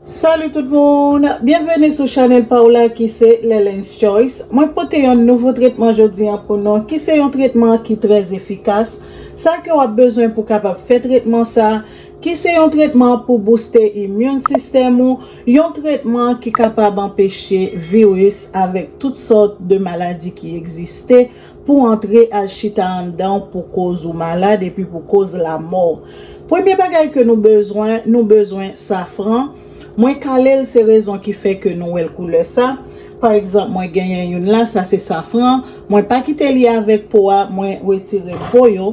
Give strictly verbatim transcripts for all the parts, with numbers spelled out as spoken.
Salut tout moun, byenveni sou chanèl pa w la ki se Lelens Choice. Mwen pote yon nouvo tretman jodi an pou nou ki se yon tretman ki trè efikas. Sa ke w ap bezwen pou kapab fè tretman sa, ki se yon tretman pou booste immune system ou, yon tretman ki kapab anpeche viris avèk tout sòt de maladi ki egziste pou antre al chita anndan w pou koz ou malad epi pou koz lanmò w. Premye bagay ke nou bezwen, nou bezwen safran. Mwen kale l, se rezon ki fè ke nou wè l koulè sa. Pa egzanp, mwen genyen youn la, sa se safran. Mwen pa kite li avèk po a, mwen retire po yo.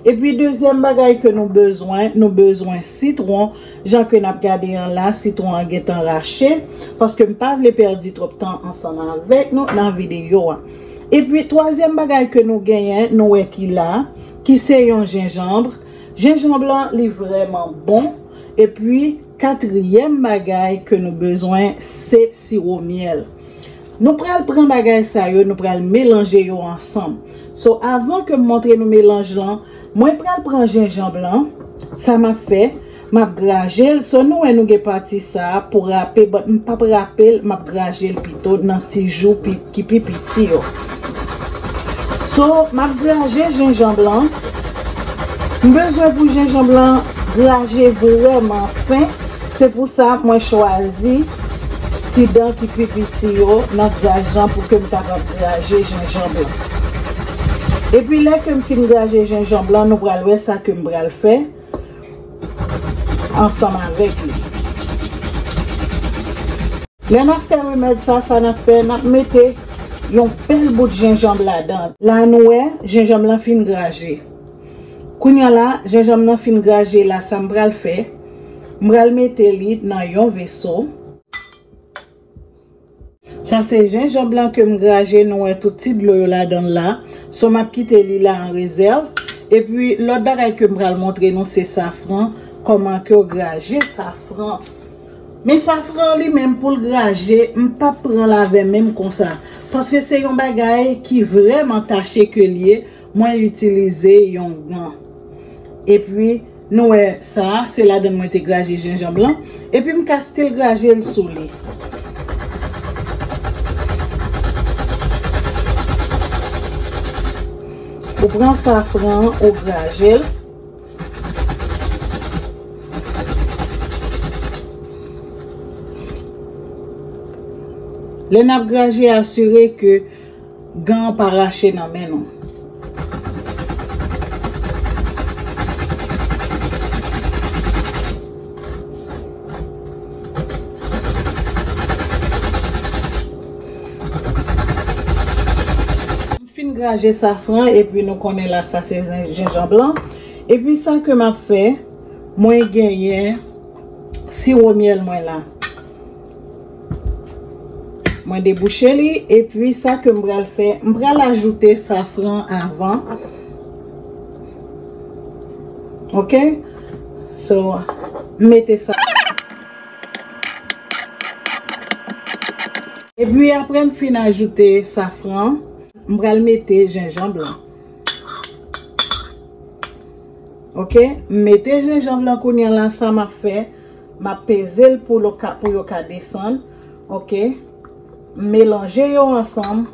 Epi dezyèm bagay ke nou bezwen, nou bezwen sitwon. Jan ke n ap gade an la, sitwon an gentan rache, paske m pa vle pèdi twòp tan ansanm avèk nou nan videyo a. Epi twazyèm bagay ke nou genyen, nou wè ki la, ki se yon jenjanm. Jenjanm lan, li vrèman bon. Epi katriyèm bagay ke nou bezwen, se siwo myèl. Nou pral pran bagay sa yo, nou pral melanje yo ansanm. So, avan ke m montre nou melanj lan, mwen pral pran jenjanm lan. Sa m ap fè, m ap graje l. So, nou wè nou gen pati sa a pou rape, but m p ap rape l, m ap graje l pito nan ti jou pi, ki pi piti yo. So, m ap graje jenjanm lan. M bezwen pou jenjanm lan graje vrèman fen. Se pou sa mwen chwazi ti dan ki pi piti yo nan graj lan pou ke m kapab graje jenjanm lan. Epi lè ke m fin graje jenjanm lan, nou pral wè sa ke m pral fè ansanm avèk li. Lè n ap fè remèd sa, sa n ap fè, n ap mete yon bèl bout jenjanm ladan. La nou wè, jenjanm lan fin graje. Kounye a la, jenjanm nan fin graje la, sa m pral fè, m pral mete li nan yon veso. Sa se jenjanm lan ke m graje, nou wè tout ti dlo yo ladan l la. So m ap kite li la an rezèv. Epi lòt bagay ke m pral montre nou se safran, kòman ke w graje safran. Men safran li menm pou l graje, m p ap pran l avè men m konsa. Paske se yon bagay ki vrèman tache ke l ye, mwen itilize yon gan. Epi, nou wè sa, se ladan mwen te graje jenjanm lan. Epi m ka still graje l sou li. Ou pran safran an, ou graje l. Lè n ap graje, asire ke gan an pa rache nan men nou. M fin graje safran, epi nou konnen la sa se jen-, jenjanm lan. Epi sa ke m ap fè, mwen genyen siwo myèl mwen la. Mwen debouche li, epi sa ke m pral fè, m pral ajoute safran avan. Ok? So, m mete sa. Epi apre m fin ajoute safran, m pral mete jenjanm lan. Ok, m mete jenjanm lan kounye a la, sa m ap fè, m ap peze l pou yo ka, pou yo ka desann. Ok, m melanje yo ansanm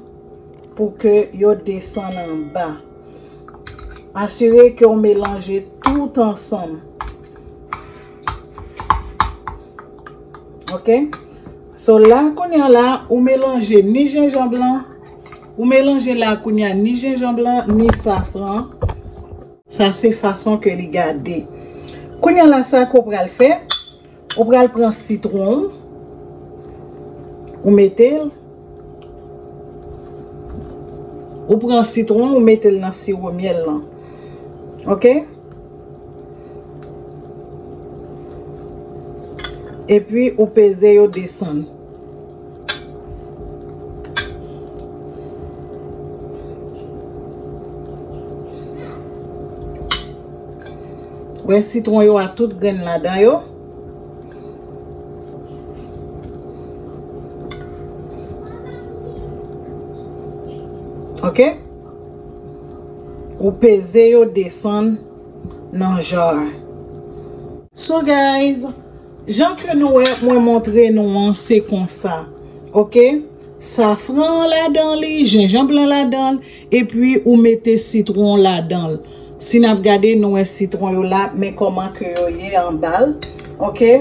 pou ke yo desann anba. Asire ke w melanje tout ansanm. Ok, so la kounye a la, ou melanje ni jenjanm lan, ou melanje la kounye a ni jenjanm lan, ni safran. Sa se fason ke li gade. Kounye a la, sa ke w pral fè, ou pral pran sitwon, ou mete l, ou pran sitwon, ou mete l nan siwo myèl lan. Ok? Epi ou peze yo desann. Wè sitwon yo a tout grenn ladan yo. Ok? Ou peze yo desann nan jar. So guys, Jan ke nou wè, mwen montre nou an, se konsa. Oke? Safran an ladan li, jenjanm blan ladan l, epi ou mete sitwon ladan l. Si n ap gade, nou wè sitwon yo la, men kòman ke yo ye anba l. Oke?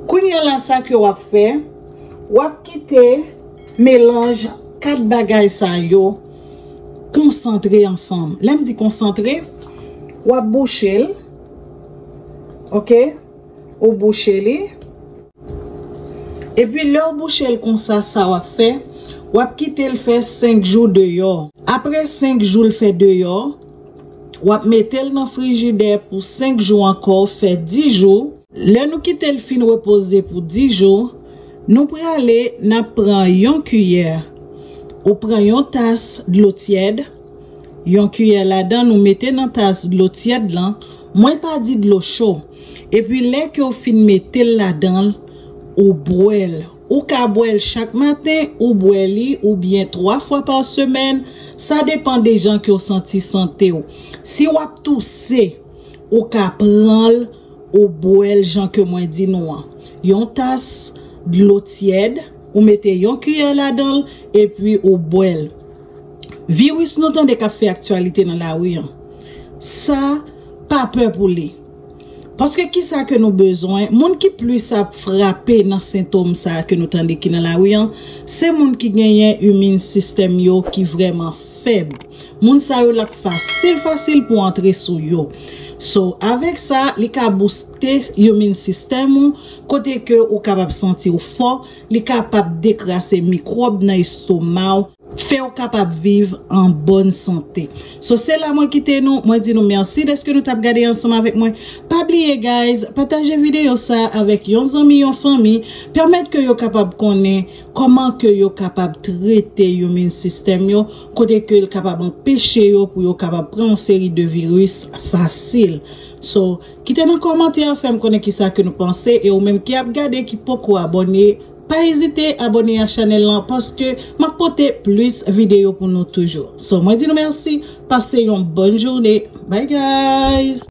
Kounye a la, sa ke w ap fè, w ap kite melanj kat bagay sa yo konsantre ansanm. Lè m di konsantre, w ap bouche l. Oke? Ou bouche li. Epi lè w bouche l konsa, sa w ap fè, w ap kite l fè senk jou deyò. Apre senk jou l fè deyò, w ap mete l nan frijidè pou senk jou ankò, fè dis jou. Lè nou kite l fin repoze pou dis jou, nou prale, n ap pran yon kiyè. Ou pran yon tas dlo tyèd, yon kiyè ladan, nou mete nan tas dlo tyèd lan. Mwen pa di dlo cho. Epi lè ke w fin mete l ladan l, ou bwè l. Ou ka bwè l chak maten, ou bwè li, oubyen twa fwa pa semèn. Sa depann de jan ke w santi sante w. Si w ap touse, ou ka pran l, ou bwè l jan ke mwen di nou an. Yon tas dlo tyèd, ou mete yon kiyè ladan l, epi ou bwè l. Viris nou tande k ap fè aktyalite nan lari an. Sa, pa pè pou li. Paske kisa ke nou bezwen? Moun ki plis ap frape nan sentòm sa ke nou tande ki nan lari an, se moun ki genyen imin sistèm yo ki vrèman fèb. Moun sa yo, l ap fasil, fasil pou antre sou yo. So, avèk sa, li ka booste imin sistèm ou, kote ke ou kapab santi w fò, li kapab dekrase mikwòb nan estoma w, fè w kapab viv an bòn sante. So, se la mwen kite nou, mwen di nou mèsi dèske nou t ap gade ansanm avèk mwen. Pa bliye, guys, pataje videyo sa avèk yon zanmi, yon fanmi, pèmèt ke yo kapab konnen kòman ke yo kapab trete imin sistèm yo, kote ke l kapab anpeche yo pou yo kapab pran yon seri de viris fasil. So, kite nan kòmantè, fè m konnen kisa ke nou panse, e ou menm ki ap gade, ki poko abòne, pa ezite abòne a chanèl lan, paske m ap pote plis videyo pou nou toujou. So, mwen di nou mèsi, pase yon bòn jounen. Bye, guys!